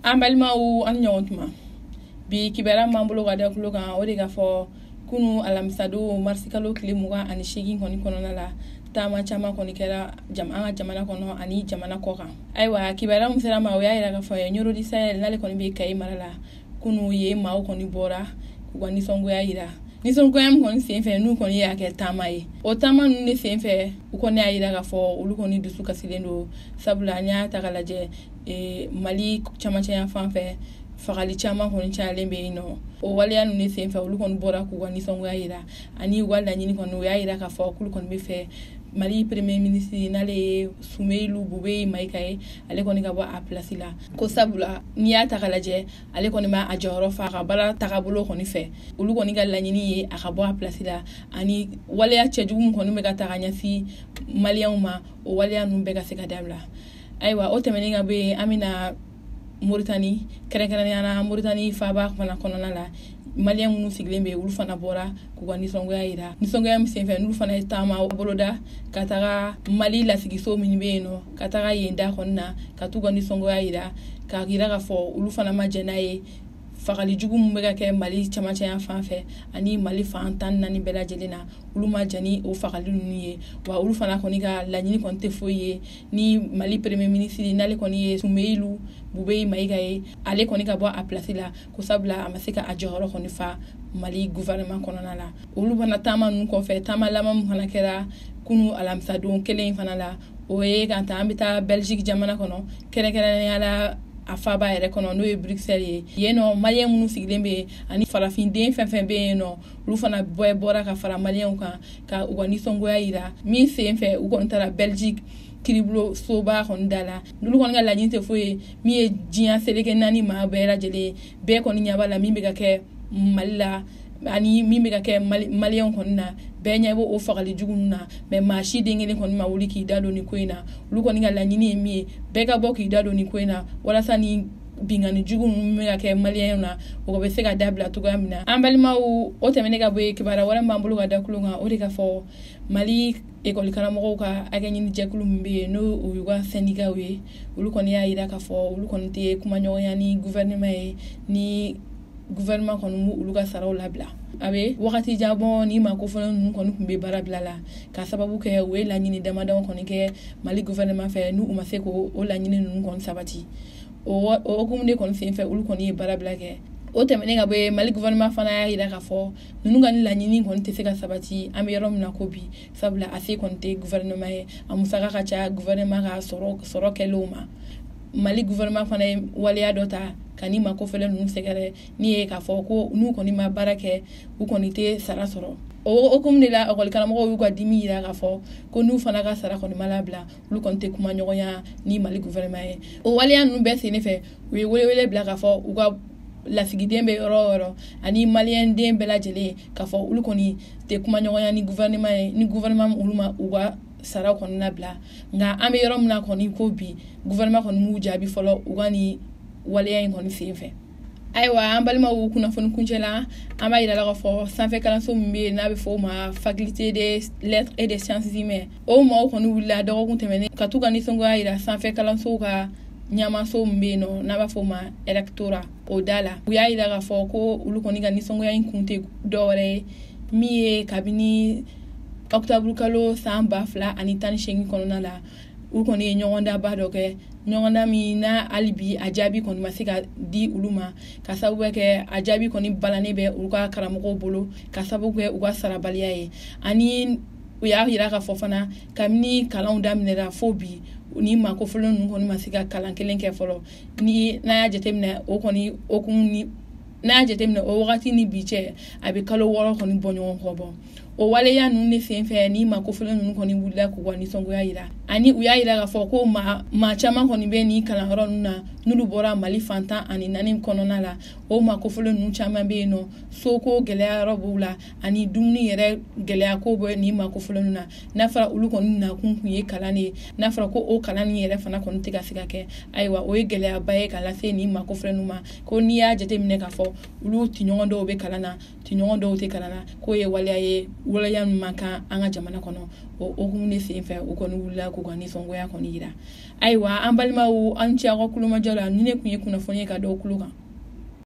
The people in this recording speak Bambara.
An balimaw, an ni ɲɔgɔn tuma. Bi kibaruya m'an bolo ka da tulo kan, o de ka fɔ kunu alamisadon, marisikalo tile 28 kɔni kɔnɔna la, taama caman kɔni kɛra an ka jamana kɔnɔ ani jamana kɔ kan. Ayiwa, kibaruya min sera ma, o y'a yira k'a fɔ Ɲoro du Sahel, n'ale kɔni bɛ Kayi mara la, kunu ye maaw kɔni bɔra k'u ka nisɔngoya yira. Nisɔngoya min kɔni senfɛ, n'u kɔni y'a kɛ taama ye, o taama ninnu de senfɛ, u kɔni y'a yira k'a fɔ olu kɔni dusu kasilen don, sabula n'i y'a ta k'a lajɛ, Mali camancɛ yan fan fɛ, fagali caman kɔni cayalen bɛ yen nɔ. O waleya ninnu de senfɛ, olu kɔni bɔra k'u ka nisɔngoya yira ani u ka laɲini kɔni, u y'a yira k'a fɔ k'olu kɔni bɛ fɛ Mali premier ministre, n'ale ye Sumeyilu Bubɛyi Mayiga ye, ale kɔni ka bɔ a place la, ko sabula n'i y'a ta k'a lajɛ, ale kɔni b'a a jɔyɔrɔ fa a ka baara tagabolo kɔni fɛ. Olu kɔni ka laɲini ye a ka bɔ a place la, ani waleya cɛjugu min kɔni bɛ ka ta ka ɲɛsin maliyɛnw ma, o waleya ninnu bɛɛ ka se ka dabila. Ayiwa, o tɛmɛnen ka bɔ yen, an bɛna Moritani, kɛrɛnkɛrɛnnenya la Moritani faaba fana kɔnɔna la, maliyɛn minnu sigilen bɛ, olu fana bɔra k'u ka nisɔngoya yira. Nisɔngoya min senfɛ, n'olu fana ye taama boloda ka taga Mali lasigiso min bɛ yen nɔ, ka taga yen da kɔni na, ka t'u ka nisɔngoya yira, k'a yira k'a fɔ olu fana ma jɛn n'a ye, fagali jugu min bɛ ka kɛ Mali camancɛ yan fan fɛ ani Mali fan 14 bɛɛ lajɛlen na, olu ma jɛn ni o fagali ninnu ye. Wa olu fana kɔni ka laɲini kɔni tɛ foyi ye ni Mali premier ministre, n'ale kɔni ye Sumeyilu Bubɛyi Mayiga ye, ale kɔni ka bɔ a place la, ko sabula a ma se ka a jɔyɔrɔ kɔni fa Mali gouvernement kɔnɔna la. Olu fana taama ninnu kɔfɛ, taama laban min fana kɛra kunu alamisadon kelen in fana la, o ye ka taa, an bɛ taa Belgique jamana kɔnɔ, kɛrɛnkɛrɛnnenya la a faaba yɛrɛ kɔnɔ, n'o ye Bruxelles ye. Yen nɔ, maliyɛn minnu sigilen bɛ yen ani farafinden fɛn fɛn bɛ yen nɔ, olu fana bɛɛ bɔra ka fara maliyɛnw kan ka u ka nisɔngoya yira. Min sen fɛ, u kɔni taara Belgique kiribulon soba kɔni da la. Olu kɔni ka laɲini tɛ foyi ye min ye diɲɛ seleke naani maa bɛɛ lajɛlen ye, bɛɛ kɔni ɲɛ b'a la min bɛ ka kɛ Mali la ani min bɛ ka kɛ maliyɛnw kɔni na, bɛɛ ɲɛ b'o o fagali jugu ninnu na, mais maa si den kelen kɔni ma wuli k'i da don nin ko in na. Olu kɔni ka laɲini ye min ye, bɛɛ ka bɔ k'i da don nin ko in na, walasa ni binkanni jugu ninnu bɛ ka kɛ maliyɛnw na, o bɛ se ka dabila cogoya min na. An balimaw, o tɛmɛnen ka bɔ yen, kibaruya wɛrɛ min b'an bolo ka da tulo kan, o de ka fɔ Mali ekɔli karamɔgɔw ka hakɛ ɲini jɛkulu min bɛ yen, n'o o y'u ka syndicats ye, olu kɔni y'a yira k'a fɔ olu kɔni tɛ kumaɲɔgɔnya ni gouvernement ye ni gouvernement kɔni m'u olu ka saraw labila. A bɛ wagati jan bɔ ni maa kofɔlen ninnu kɔni tun bɛ baara bila la, ka sababu kɛ u ye laɲini damadɔ kɔni kɛ Mali gouvernement fɛ, n'u ma se k'o laɲini ninnu kɔni sabati. O hukumu de kɔni senfɛ, olu kɔni ye baara bila kɛ. O tɛmɛnen ka bɔ yen, Mali gouvernement fana y'a yira k'a fɔ ninnu ka laɲini kɔni tɛ se ka sabati an bɛ yɔrɔ min na ko bi, sabula a se kɔni tɛ gouvernement ye, a musaka ka ca gouvernement ka sɔrɔ kɛlenw ma. Mali gouvernement fana ye waleya dɔ ta ka ni maa kofɔlen ninnu sɛgɛrɛ, ni ye k'a fɔ ko n'u kɔni ma baara kɛ, u kɔni tɛ sara sɔrɔ. O hukumu de la, ekɔli karamɔgɔw y'u ka dimi yira k'a fɔ ko n'u fana ka sara kɔni ma labila, olu kɔni tɛ kuma ɲɔgɔnya ni Mali gouvernement ye. O waleya ninnu bɛɛ sen fɛ, u ye welewele bila k'a fɔ u ka lasigiden bɛ yɔrɔ o yɔrɔ ani maliyɛnden bɛɛ lajɛlen, k'a fɔ olu kɔni tɛ kuma ɲɔgɔnya ni gouvernement ye ni gouvernement olu ma u ka saraw kɔni labila. Nka an bɛ yɔrɔ min na kɔni ko bi, gouvernement kɔni m'u jaabi fɔlɔ u ka nin waleya in kɔni sen fɛ. Ayiwa, an balimaw, kunnafoni kuncɛ la, an b'a yira la k'a fɔ sanfɛ kalanso min bɛ yen n'a bɛ fɔ o ma Faculté des lettres et des sciences humaines, o maaw kɔni wulila dɔgɔkun tɛmɛnen ka t'u ka nisɔngoya yira sanfɛ kalansow ka ɲɛmaaso min bɛ yen nɔ, n'a b'a fɔ o ma rectorat, o da la. U y'a yira k'a fɔ ko olu kɔni ka nisɔngoya in kun tɛ dɔwɛrɛ ye min ye, kabini octobre kalo san 2018 kɔnɔna la, u kɔni ye ɲɔgɔndanba dɔ kɛ, ɲɔgɔndan min n'a hali bi a jaabi kɔni ma se ka di olu ma, ka sababu kɛ a jaabi kɔni balannen bɛ olu ka karamɔgɔw bolo, ka sababu kɛ u ka sarabaliya ye. Ani u y'a yira k'a fɔ fana, kabini kalanw daminɛra fo bi, ni maa kofɔlen ninnu kɔni ma se ka kalan kelen kɛ fɔlɔ. Ni n'a y'a jateminɛ, o kɔni hukumu ni n'a y'a jateminɛ, o wagati ni bi cɛ, a bɛ kalo 6 kɔni bɔ ɲɔgɔn kɔ bɔ. O waleya ninnu de senfɛ, ni maa kofɔlen ninnu kɔni wulila k'u ka nisɔngoya yira. Ani u y'a yira k'a fɔ ko maa caman kɔni bɛ nin kalanyɔrɔ ninnu na, n'olu bɔra Mali fan 14 kɔnɔna la. O maa kofɔlen ninnu caman bɛ yen nɔ, soko gɛlɛya yɔrɔ b'u la, ani dumuni yɛrɛ gɛlɛya ko bɛ nin maa kofɔlen ninnu na. N'a fɔra olu kɔni nakun kun ye kalan de ye, n'a fɔra ko o kalan nin yɛrɛ fana kɔni tɛ ka se ka kɛ, ayiwa, o ye gɛlɛyaba ye ka lase nin maa kofɔlen ninnu ma. Ko n'i y'a jateminɛ k'a fɔ olu tiɲɔgɔn dɔw bɛ kalan na, tiɲɔgɔn dɔw tɛ kalan na, k'o ye waleya ye, waleya min man kan an ka jamana kɔnɔ. O hukumu de sen fɛ, u kɔni wulila k'u k'u ka nisɔngoya kɔni yira. Ayiwa, an balimaw, an cɛ aw ka kulomajɔ la. Ni ne tun ye kunnafoni ye ka dɔw tulo kan.